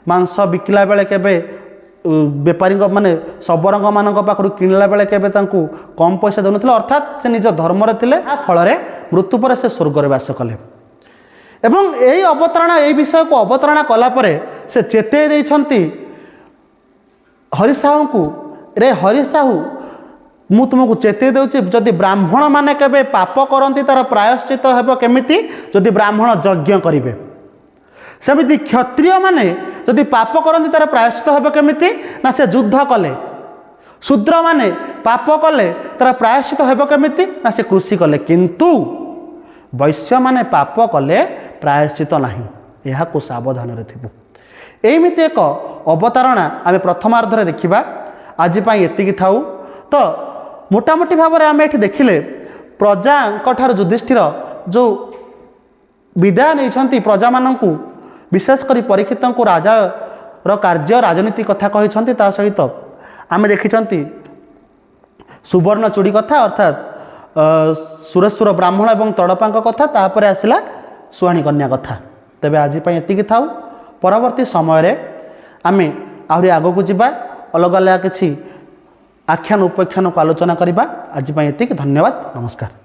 ମାଂସ ବିକିଲା ବେଳେ କେବେ ବେପାରୀଙ୍କ ମାନେ ଶବରଙ୍କ ମାନଙ୍କ ପାଖରୁ କିଣିଲା ବେଳେ କେବେ ତାଙ୍କୁ କମ୍ ପଇସା ଦେଉନଥିଲେ, ଅର୍ଥାତ୍ ସେ ନିଜ ଧର୍ମରେ ଥିଲେ। ତା ଫଳରେ ମୃତ୍ୟୁ ପରେ ସେ ସ୍ୱର୍ଗରେ ବାସ କଲେ। ଏବଂ ଏଇ ଅବତାରଣା, ଏଇ ବିଷୟକୁ ଅବତାରଣା କଲା ପରେ ସେ ଚେତେଇ ଦେଇଛନ୍ତି ହରି ସାହୁଙ୍କୁ, ରେ ହରି ସାହୁ, ମୁଁ ତୁମକୁ ଚେତେଇ ଦେଉଛି, ଯଦି ବ୍ରାହ୍ମଣମାନେ କେବେ ପାପ କରନ୍ତି ତାର ପ୍ରାୟଶ୍ଚିତ ହେବ କେମିତି? ଯଦି ବ୍ରାହ୍ମଣ ଯଜ୍ଞ କରିବେ। ସେମିତି କ୍ଷତ୍ରିୟମାନେ ଯଦି ପାପ କରନ୍ତି ତାର ପ୍ରାୟଶ୍ଚିତ ହେବ କେମିତି? ନା ସେ ଯୁଦ୍ଧ କଲେ। ଶୂଦ୍ରମାନେ ପାପ କଲେ ତାର ପ୍ରାୟଶ୍ଚିତ ହେବ କେମିତି? ନା ସେ କୃଷି କଲେ। କିନ୍ତୁ ବୈଶ୍ୟମାନେ ପାପ କଲେ ପ୍ରାୟଶ୍ଚିତ ନାହିଁ, ଏହାକୁ ସାବଧାନରେ ଥିବୁ। ଏମିତି ଏକ ଅବତାରଣା ଆମେ ପ୍ରଥମାର୍ଦ୍ଧରେ ଦେଖିବା। ଆଜି ପାଇଁ ଏତିକି ଥାଉ। ତ ମୋଟାମୋଟି ଭାବରେ ଆମେ ଏଠି ଦେଖିଲେ, ପ୍ରଜାଙ୍କ ଠାରୁ ଯୁଧିଷ୍ଠିର ଯେଉଁ ବିଦାୟ ନେଇଛନ୍ତି, ପ୍ରଜାମାନଙ୍କୁ, ବିଶେଷ କରି ପରୀକ୍ଷିତଙ୍କୁ ରାଜାର କାର୍ଯ୍ୟ, ରାଜନୀତି କଥା କହିଛନ୍ତି। ତା ସହିତ ଆମେ ଦେଖିଛନ୍ତି ସୁବର୍ଣ୍ଣ ଚୁଡ଼ି କଥା, ଅର୍ଥାତ୍ ସୁରେଶ୍ୱର ବ୍ରାହ୍ମଣ ଏବଂ ତଡ଼ପାଙ୍କ କଥା। ତାପରେ ଆସିଲା ସୁହାଣୀ କନ୍ୟା କଥା। ତେବେ ଆଜି ପାଇଁ ଏତିକି ଥାଉ। ପରବର୍ତ୍ତୀ ସମୟରେ ଆମେ ଆହୁରି ଆଗକୁ ଯିବା, ଅଲଗା ଅଲଗା କିଛି ଆଖ୍ୟାନ ଉପାଖ୍ୟାନକୁ ଆଲୋଚନା କରିବା। ଆଜି ପାଇଁ ଏତିକି। ଧନ୍ୟବାଦ, ନମସ୍କାର।